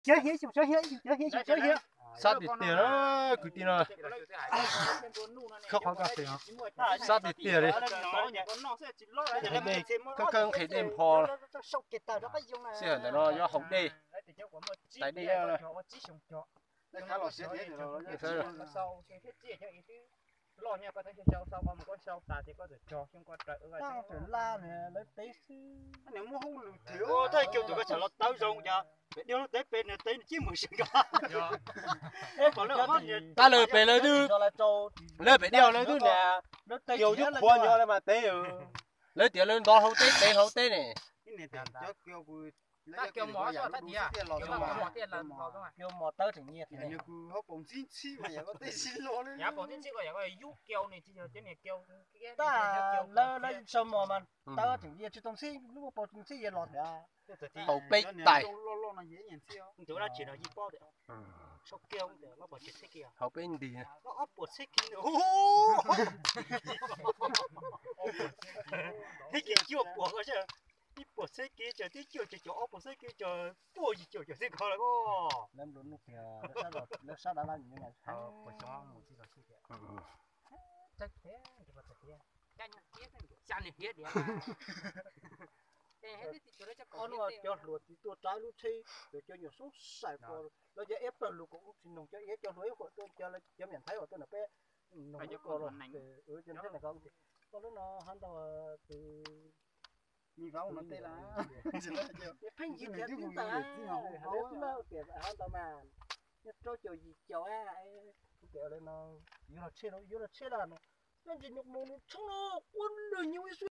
Cov hiav xyum sov hiav, cov hiav xyum sov hiav. Sab tiag tiag na, kwv tij no. Khawb qhov kaj xwm, sab tiag tiag li. Khawb khawb nqhis dej npho. Sij hawm ntawm no yuav haus dej, tais dej. Loj nyob koj txhob xyau xau, koj mus koj xyau tas ces koj txawm tso xyoo koj raws. Lawv teb xwb. Nws muaj hauj lwm thiab. Ua tag kiag tus koj txawm los tawb zoo cas, pem diav lub teb pem nws teb nws cib mus sawv nkaus. Tab lawv pem lawv twb, lawv pem diav lawv twb niam, kiag twb qhuav nyob lawv mas teb. Lawv tias lawv ntov hauv teb, tev hauv teb ne. Kiag mos tawb tseem nyiaj thiab. Lawv sau mos mas tawb tseem nyiaj, tsis tau ntxhib, lub paus tsis ntxhib yog los thiab. Haus peb tais. Haus peb nti. Ib kis cuaj puas ko, ib puas txhiab kis ces twb cuaj caum caum, ob puas txhiab kis ces puas yim caum caum xwb ko lawm. Lawv sab dab lab nyob na. Cov hluas txiv tuaj rau lub tsheb, cov cov nyuam sub sai ko, lawv cov iab pawg lug kuv tsis noog cov iab, cov hluas ib qhuam tuaj, cov me nyuam Thaib uas tuaj ntawm peb noog ko los. Koj lub no hab ntau tus me vauv no tej lawm. Pheej yig tias twb ntawd, hab ntau mas, nyob rau caum yim caum. Kuv tias yuav los tsheb, yuav los tsheb lawm no, nyob ntsis nyuam mus nws tshoob no, quab lwg nyuj ib